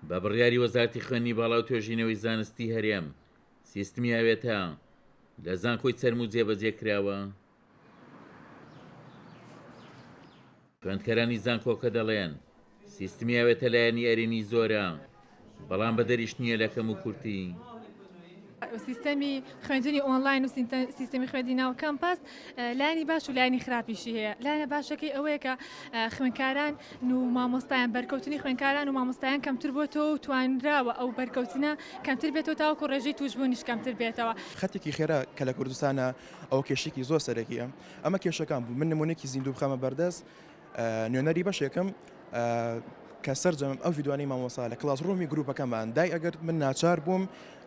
بە بڕیاری وەزارەتی خوێندنی باڵا و توێژینەوەی زانستی هەرێم، سیستمی ئاوێتە لە زانکۆی چەرموو جێبەجێ کراوە. خوێندکارانی زانکۆکە دەڵێن، سیستمی ئاوێتە لایەنی ئەرێنی زۆرە، بەڵام بەدەریش نییە لە کەموکورتی. سیستەمی خوێندنی ئۆنلاین و سیستەمی خوێندنی ناو کەمپەس لایەنی باش و لایەنی خراپیشی هەیە لایەنە باشەکەی ئەوەیە کە خوێندکاران و مامۆستایان بەرکەوتنی خوێندکاران و مامۆستایان کەمتر بۆتەوە و توانراوە ئەو بەرکەوتنە کەمتر بێتەوە تاوەکو ڕێژەی تووشبوونیش کەمتر بێتەوە. خەتێکی خێرا کە لە کوردستانە ئەوە کێشەیەکی زۆر سەرەکیە ئەمە کێشەکان بوو من نمونەیەکی زیندوو بخەمە بەردەست نوێنەری بەشێکم کە سەرجەم ئەو ڤیدیۆانەی مامۆستا لە کلاس ڕوومی گروپەکەمان دای ئەگەر من ناچار بووم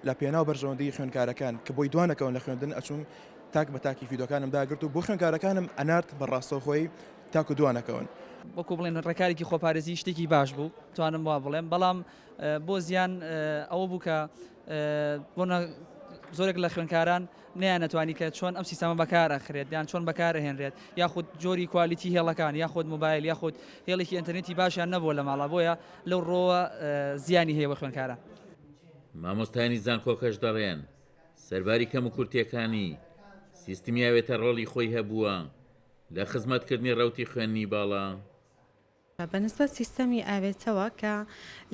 لە پێناو بەرژەوەندی خوێندکارەکان کە بۆی دوانەکەون لە خوێندن ئەچوم تاک بە تاکی ڤیدیۆکانم داگرت و بۆ خوێندکارەکانم ئەنارد بە ڕاستەوخۆی تاکو دوانەکەون. وەکو بڵێن ڕێکارێکی خۆپارێزی شتێکی باش بوو توانم وا بڵێم بەڵام بۆ زیان ئەوە بوو کە بۆ زۆرێک لە خوێندکاران نەیانەتوانی کە چۆن ئەم سیستەمە بەکار ئەخرێت یان چۆن بەکار ئەهێنرێت یاخود جۆری کوالیتی هێڵەکان یاخود مۆبایل یاخود هێڵێکی ئینتەرنێتی باشیان نەبووە لە ماڵا بۆیە لەو ڕۆوە زیانی هەیە بۆ خوێندکاران. مامۆستایانی زانکۆکەش دەڵێن، سەرباری کەموکورتییەکانی، سیستمی ئاوێتە ڕۆڵی خۆی هەبووە لە خزمەتکردنی ڕەوتی خوێندنی باڵا. بە نسبەت سیستەمی ئاوێتەوە کە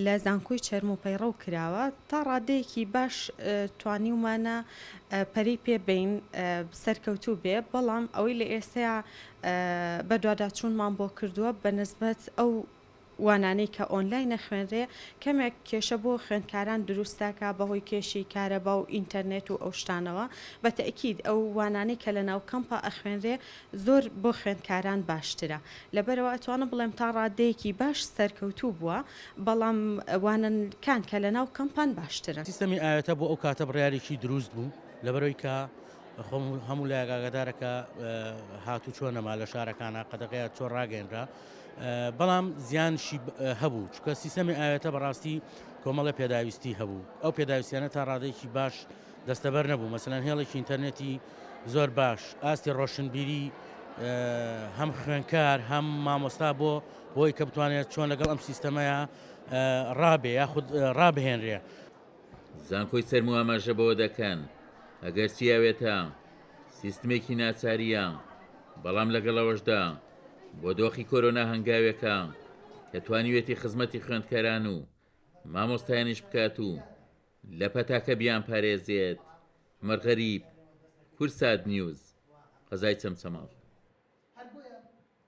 لە زانکۆی چەرموو پەیڕەو کراوە تا ڕادەیەکی باش توانیومانە پەرەی پێ بەین سەرکەوتوو بێ بەڵام ئەوەی لە ئێستەیا بەدواداچوونمان بۆ کردووە بە نسبەت ئەو وانانەی کە ئۆنلاین ئەخوێنرێ کەمێک کێشە بۆ خوێندکاران دروست دەکا بەهۆی کێشەی کارەبا و ئینتەرنێت و ئەو شتانەوە بە تەئکید ئەو وانانەی کە لەناو کەمپا ئەخوێنرێ زۆر بۆ خوێندکاران باشترە لەبەرئەوە ئەتوانم بڵێم تا ڕادەیەکی باش سەرکەوتوو بووە بەڵام وانەکان کە لەناو کەمپان باشترن. سیستەمی ئاوێتە بۆ ئەو کاتە بڕیارێکی دروست بوو لەبەرئەوەی کە خۆم هەموو لایەک ئاگادارە کە هاتوچۆ نەما لە شارەکانە قەدەغەیە چۆ ڕاگەیەنرا بەڵام زیانشی هەبوو چونکە سیستەمی ئاوێتە بەڕاستی کۆمەڵە پێداویستی هەبوو ئەو پێداویستیانە تا ڕادەیەکی باش دەستەبەر نەبوو مەسەلەن هێڵێکی ئینتەرنێتی زۆر باش ئاستی ڕۆشنبیری هەم خوێنکار هەم مامۆستا بۆ بۆی کە بتوانێت چۆن لەگەڵ ئەم سیستەمەیە ڕابێ یاخود ڕابهێنرێ. زانکۆی چەرموو ئاماژە بەوە دەکەن، ئەگەرچی ئاوێتە سیستمێکی ناچارییە، بەڵام لەگەڵ ئەوەشدا بۆ دۆخی کۆرۆنا هەنگاوێکە کە توانیویەتی خزمەتی خوێندکاران و مامۆستایانیش بکات و لە پەتاکە بیانپارێزێت. عومەر غەریب، کوردسات نیوز، قەزای چەمچەماڵ.